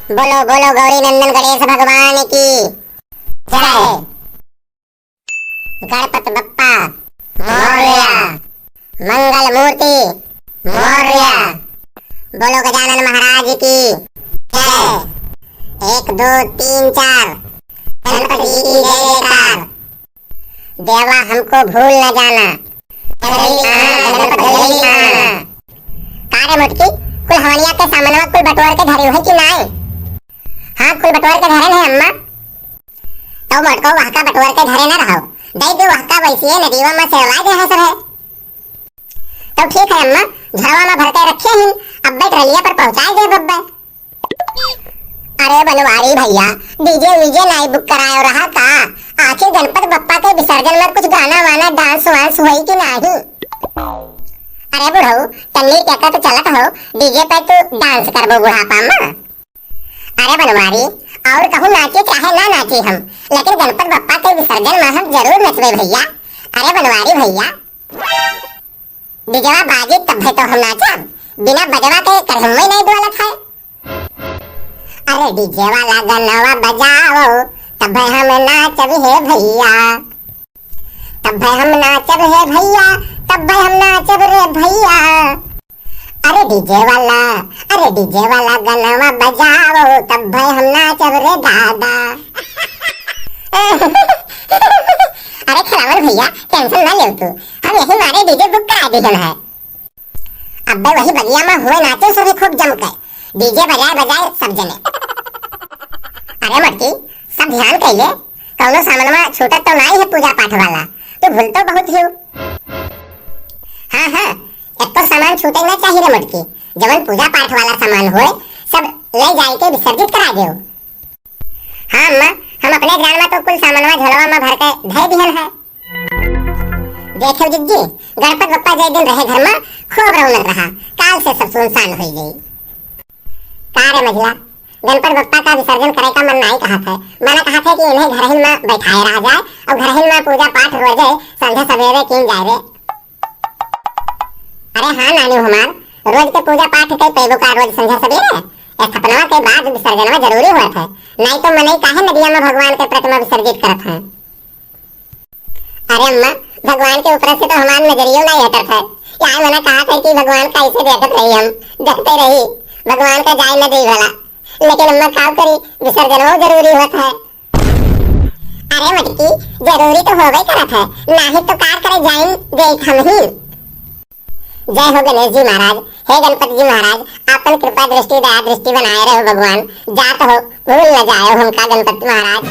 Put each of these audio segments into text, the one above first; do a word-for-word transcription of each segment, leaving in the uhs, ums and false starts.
बोलो, बोलो, गौरी नंदन गणेश भगवान की जय। गणपत बप्पा मौर्या, मंगल मूर्ति मौर्या, बोलो गजानन महाराज की जय। एक, दो, तीन, चार, गणपति की जय जयकार। देवा हमको भूल न जाना, जल्दी आना, गणपत जल्दी आना। का रे मोटकी, कुल हवनिया के सामनवा कुल बटोर के धरे हुए कि नाय? हाँ, कुल बटोर के धरे हैं अम्मा। तो मोटको वहका बटोर के धरे न रहो, दे दे वहका वैसे नदीवा में सेवा दे है सब है। तो ठीक है अम्मा, झड़वा में भर के रखे ही, अब बैठ रलिया पर पहुँचाए दे बब्बे। अरे बनवारी भैया, डीजे वीजे नाई बुक करायो रहा का? आखिर गणपत बप्पा के विसर्जन में कुछ गाना वाना, डांस वांस होई कि नाही? अरे बुढ़ऊ, टन्नी टेका तो चलत हो, डीजे पे तू डांस करबो बुढ़ापा में? अरे बनवारी, और कहूँ नाचे चाहे ना नाचे हम, लेकिन गणपत बप्पा के विसर्जन में हम जरूर नचबे भैया। अरे बनवारी भैया, डीजवा बाजी तब्बे तो हम नाचब, बिना बजवा के करहमवे नहीं डोलत है। अरे डीजे वाला गनवा बजाओ, तब्बे हम नाचब हे भैया, तब्बे हम नाचब हे भैया, तब्बे हम नाचब रे भैया। अरे डीजे वाला, अरे डीजे वाला गनवा बजाओ, तब्बे हम नाचब रे दादा। अरे खिलावन भैया, टेंशन ना लेव तू, हम यही मारे डीजे बुक करा दिहन है। अब्बे वही बगिया में हुए नाचे सभी खूब जम के, डीजे बजाए बजाए सब जने। अरे मोटकी, सब ध्यान कइले, कौनो सामनवा छूटत तो नाई है पूजा पाठ वाला, तू भूल तो बहुत हियो। हाँ, हाँ, एको सामान छूटे ना चाहिए रे मोटकी, जवन पूजा पाठ वाला सामान होए, सब ले जाए के विसर्जित करा देव। हाँ अम्मा, हम अपने ग्राम में तो कुल सामनवा झोलवा में भर के धर दिहल है। देखो जिज्जी, गणपत बप्पा जे दिन रहे घर में, खूब रौनक रहा, काल से सब सुनसान हो गई। का रे मझिला, गणपत बप्पा का विसर्जन करे का मन नाई कहत है, मना कहत है कि इन्हें घरहिन में बैठाए रहा जाए और घरहिन में पूजा पाठ रोजे संध्या सवेरे कीन जाए रे। अरे हाँ नानी हमार, रोज के पूजा पाठ के पैबो का रोज संध्या सवेरे, स्थापना के बाद विसर्जनवा जरूरी होत है, नाई तो मनई काहे नदिया में भगवान के प्रतिमा विसर्जित करत है। अरे अम्मा, भगवान के ऊपर से तो हमार नजरियो नाई हटत है, यार मना कहा था कि भगवान कैसे देखत रही, हम देखते रही, भगवान का जाए न दे भला, लेकिन अम्मा का करी, विसर्जनवा जरूरी होत है। अरे मटकी, जरूरी तो होबे करत है, नाही तो का करे जाइन देख हम ही। जय हो गणेश जी महाराज, हे गणपति जी महाराज, आपन कृपा दृष्टि दया दृष्टि बनाए रहो भगवान, जात हो भूल न जाओ हमका गणपति महाराज।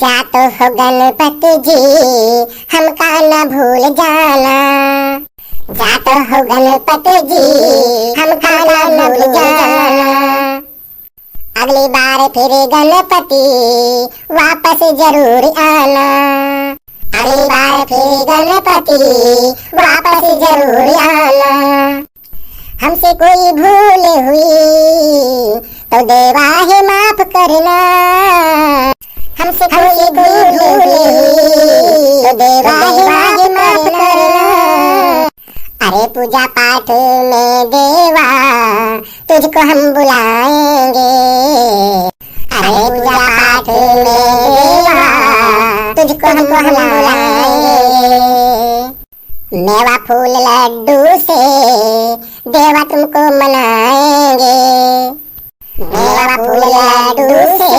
जात हो गणपति जी, हमका न भूल जाना। जात हो गणपति जी, हमका न भूल जाना। अगली बार फिर गणपति वापस जरूर आना। अगली बार फिर गणपति वापस जरूर आना। हमसे कोई भूल हुई तो देवा है माफ करना। हमसे कोई भूल हुई तो देवा है माफ करना। अरे पूजा पाठ में देवा तुझको हम बुलाएंगे। अरे पूजा पाठ में देवा तुझको हम बुलाएंगे। मेवा फूल लड्डू से देवा तुमको मनाएंगे। मेवा फूल लड्डू से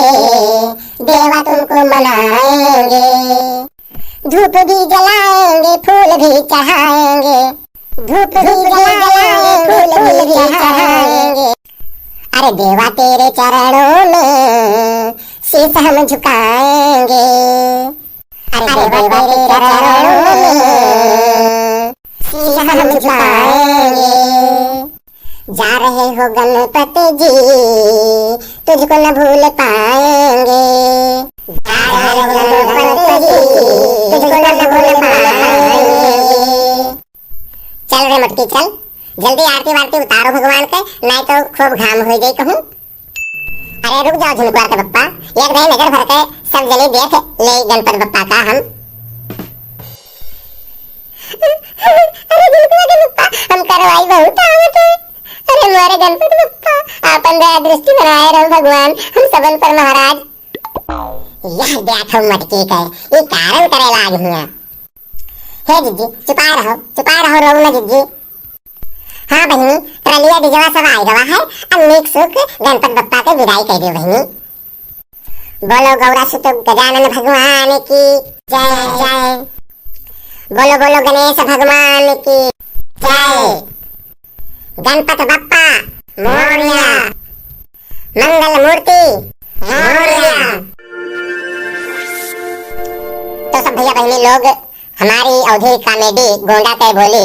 देवा तुमको मनाएंगे। धूप भी जलाएंगे, फूल भी चढ़ाएंगे। धूप भी जलाएंगे, फूल भी चढ़ाएंगे। अरे देवा तेरे चरणों में शीश हम झुकाएंगे। अरे देवा तेरे चरणों में शीश हम झुकाएंगे। जा रहे हो गणपति जी, तुझको न भूल पाएंगे। जा रहे हो गणपति जी, तुझको न भूल पाएंगे। चल रे मटकी चल, जल्दी आरती वारती उतारो भगवान के, नाई तो खूब घाम हो जाई कहूँ। अरे रुक जाओ झुनकुआ के पप्पा, एक दाई नजर भर के सब जने देख ले गणपत बप्पा का हम। अरे झुनकुआ के पप्पा, हम करवाई बहुत आवत है। अरे मोरे गणपत बप्पा, आपन दया दृष्टि बनाए रहो भगवान, हम सबन पर महाराज। यह देखो मटकी के, ई कारण करे लाग हिया। हे जिज्जी, चुपाए रहो, चुपाए रहो, रो ना जिज्जी। हाँ बहिनी, ट्रलिया डिजवा सब आए गवा है, अब नीक सुख गणपत बप्पा के विदाई कर दियो बहिनी। बोलो गौरा सुत गजानन भगवान की जय जय। बोलो बोलो गणेश भगवान की जय। गणपत बप्पा मोरया। मंगल मूर्ति मोरया। तो सब भैया बहनी लोग, हमारी अवधी कॉमेडी गोंडा के बोली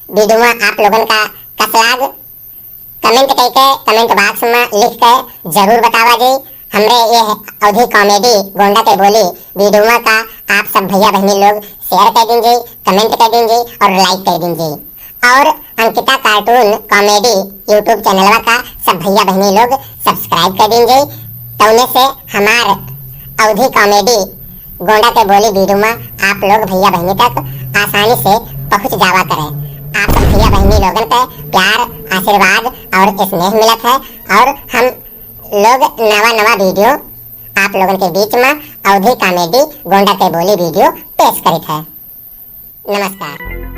वीडियो में आप लोगन का कस लाग, कमेंट करके कमेंट बॉक्स में लिख के जरूर बतावा जी। हमरे ये अवधी कॉमेडी गोंडा के बोली वीडियो का आप सब भैया बहनी लोग शेयर कर दीजिए, कमेंट कर दीजिए और लाइक कर दीजिए। और अंकिता कार्टून कॉमेडी YouTube चैनलवा का सब भैया बहनी लोग सब्सक्राइब कर दीजिए। तौने से हमार अवधी कॉमेडी गोंडा के बोली वीडियो में आप लोग भैया बहनी तक आसानी से पहुँच जावा करे। आप सब भैया बहनी लोगन के प्यार, आशीर्वाद और स्नेह मिलत है और हम लोग नवा नवा वीडियो आप लोगन के बीच में अवधी कॉमेडी गोंडा के बोली वीडियो पेश करित है। नमस्कार।